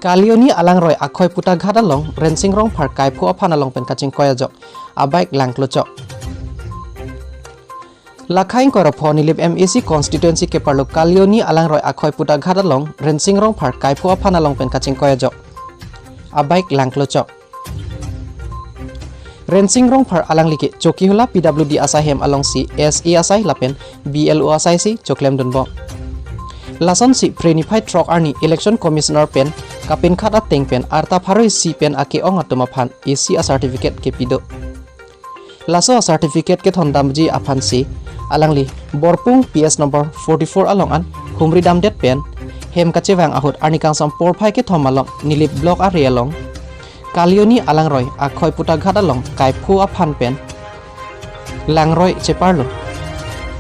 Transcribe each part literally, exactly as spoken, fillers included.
Kalioni Alangroi Akhoi Putaghat along Rensing Rongphar kaiphu aphan along pen kachingkoi ajok abike langklochok. Lakha ingkoi ra pho Nilip M A C constituency keparlo Kalioni Alangroi Akhoi Putaghat along Rensing Rongphar kaiphu aphan along pen kachingkoi ajok abike langklochok. Rensing Rongphar alangli ke Chokihola P W D asai hem alongsi S A asai lapen B L O asai si choklemdunbom. Lasonsi Phre niphai throk arni Election Commissioner pen kapinkhat ateng pen arta pharo isi pen ake-ong atum aphan A C a certificate kepi do. Laso a certificate kethondamji aphansi alangli Borpung P S number forty-four along an humri damdet pen hem kachevang ahut arni kangsam porphai kethom along Nilip Block are along Kalioni Alangroi Akhoi Putaghat along kaiphu aphan pen langroi cheparlo.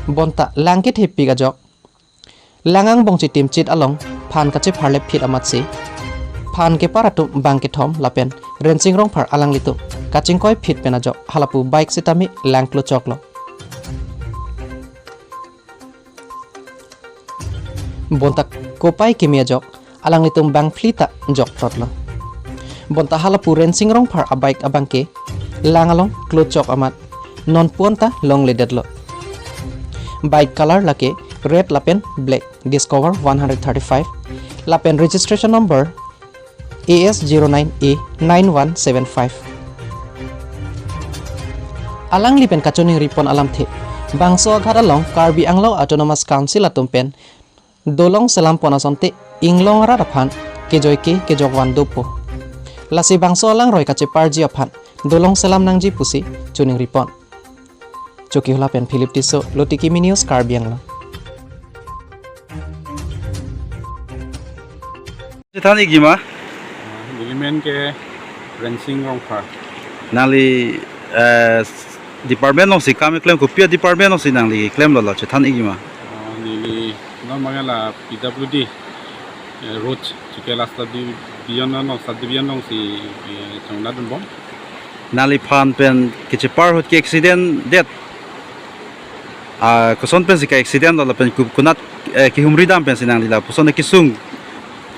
Bonta lang kethepik ajok lang angbong chitimchit along phan kachepharlep phit amatsi phan kepar atum bang kethom lapen Rensing Rongphar alanglitum kachingkoi phit pen ajok halapu bike sitame langklochoklo. Bonta kopai keme ajok alanglitum bang phli ta jokprotlo. Bonta halapu Rensing Rongphar abike abangke lang along klochok amat non puan ta longledetlo. Bike color lake red lapen black, Discover one hundred thirty-five lapen registration number A S zero nine A nine one seven five. Alangli pen kachoningripon alamthe bangso aghat along Karbi Anglong Autonomous Council atum pen dolong selampon asonte inglong arat aphan kejoike kejokvan dopo. Lasi bangso alangroi kacheparji aphan dolong selam nangji pusi choningripon. Chokihola pen Philip Tisso, Lotiki Mini News, Karbi Anglong. Chethan ikji ma? Neli men ke Rensing Rongphar. Nangli, eh, department alongsi kam keklem, kopi a-department alongsi nangli klemlo, la chethan ikji ma? Ah, neli non mangala P W D, eh, road, chike la subdivision along, subdivision alongsi, eh, chongdadunbom. Nangliphan pen kechepar ahut ke accident det. Ah, koson pensi ka-accident lo lapen ku-, konat, eh, kehumri dam pensi nangli lapuson kesung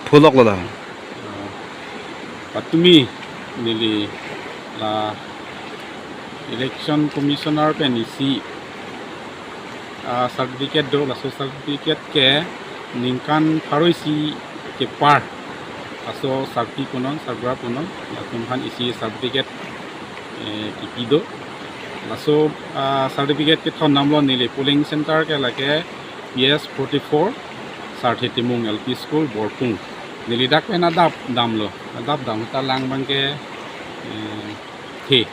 pholoklo la? Ah, patumi neli la Election Commissioner pen isi, ah, certificate do, laso certificate ke ningkan pharo isi kepar, laso sarpi punon, sargra punon, latum aphan isi certificate, eh, kipi do. Laso, ah, certificate kethondamlo neli polling center ke lake P S forty-four, Sarthe Timung L P School, Borpung. Neli dak pen adap damlo, adap dam ta lang abangke, eh, the.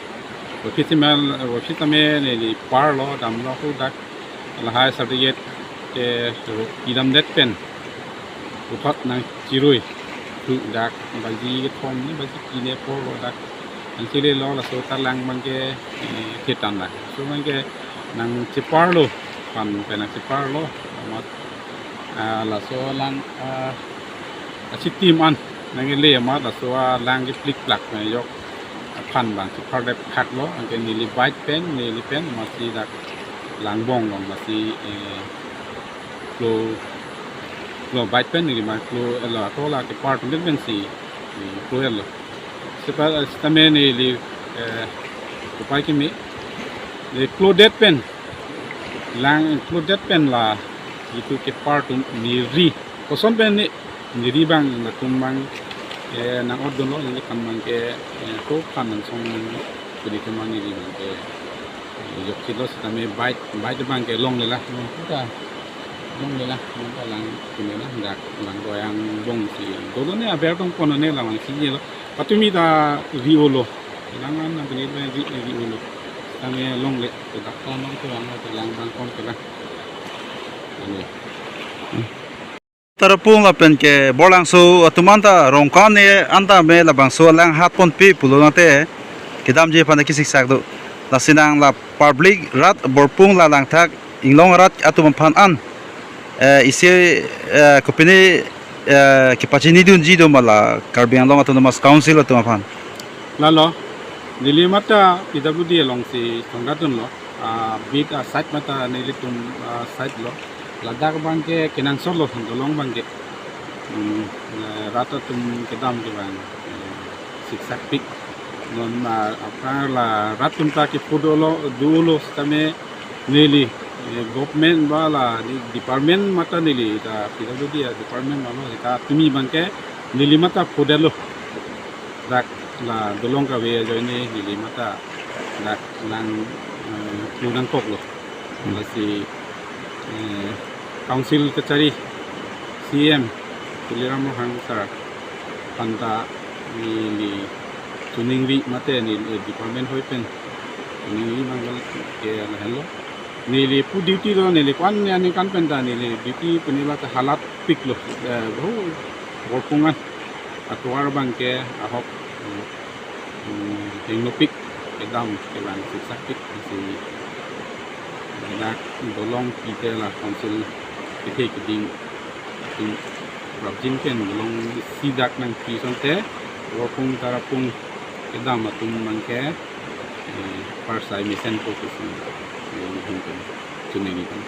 Office mal, office tame neli parlo, damlo, hu dak lahai certificate ke pidamdet pen puthot nangchirui, hu dak baji kethom ne baji phli ne porlo dak nangchirui lo, laso ta lang abangke, eh, the tang la. Laso abangke nangcheparlo, phan pen nangcheparlo, amat, ah, laso lang, ah, achitim an nangkele amat laso alang keplikplak pen ajok aphan bang chepar dep khak lo, anke neli bike pen, neli pen amatsi dak lang angbong along amatsi, eh, klo, klo bike pen neli ma klo-etlo, ato la kepar atum pensi, eh, klo-etlo. Sepa, eh, sitame neli, eh, kopai keme, neli klodet pen, lang klodet pen la itum kepar atum neri, koson pen ne neri abang latum abang, eh, nang-otdunlo, neli kam abangke, eh, to kan nang song pudi kema neri abangke, eh, jokchitlo sitame bike, bike abangke longle la, non puta longle la, non ta lang keme la, dak lang doyang angbongsi dolo ne, aber tong kono ne la abangsi jelo. Patumi ta ri-olo. Lang an nang kene ri, ri-olo. Sitame longle, to dak kono to ang to lang abang kom ke la. Ane. Tarapung lapen ke Borlangso atum anta Rongkan ne anta me labangso alang hatponpe pulo nate kedamji aphan kesiksak do. Lasi nang la public rat Borpung la langthak inglong arat atum aphan an, eh, isi, eh, kopine, eh, kepachinidunji do ma la Karbi Anglong Autonomous Council atum aphan? Lalo, neli mata P W D alongsi chongdadunlo, ah, bit a-site mata nelitum a-site lo. Ladak abangke kenangsotlo, dolong abangke. Hmm, eh, rat atum kedam kevang, eh, siksak pik. Non ma aphrang la rat atum ta kepho dolo, dolo sitame neli, eh, government ba la di-, department mata neli ta P W D a department ba lo ta tumi abangke neli mata phodetlo. Dak la dolong kave ajoine neli mata dak lang, eh, phu nangkoklo. Lasi, eh, Council kachari C M Tuliram Ronghang sir aphanta neli choningri mate neli department hoi pen choningri abangke lahenlo. Neli pu duty lo, neli ko-an aningkan pen ta neli duty puni ba ta halat piklo, eh, bahu borpung an atovar abangke ahok, eh, hmm, hengnopik, kedam kevang siksak pik, lasi dak dolong pite la Council kethe keding atum prapjin pen dolong isi dak nangpi asonte borpung tarapung kedam atum abangke, eh, parsai mesenpo pusi, eh, hingpen choningri pen.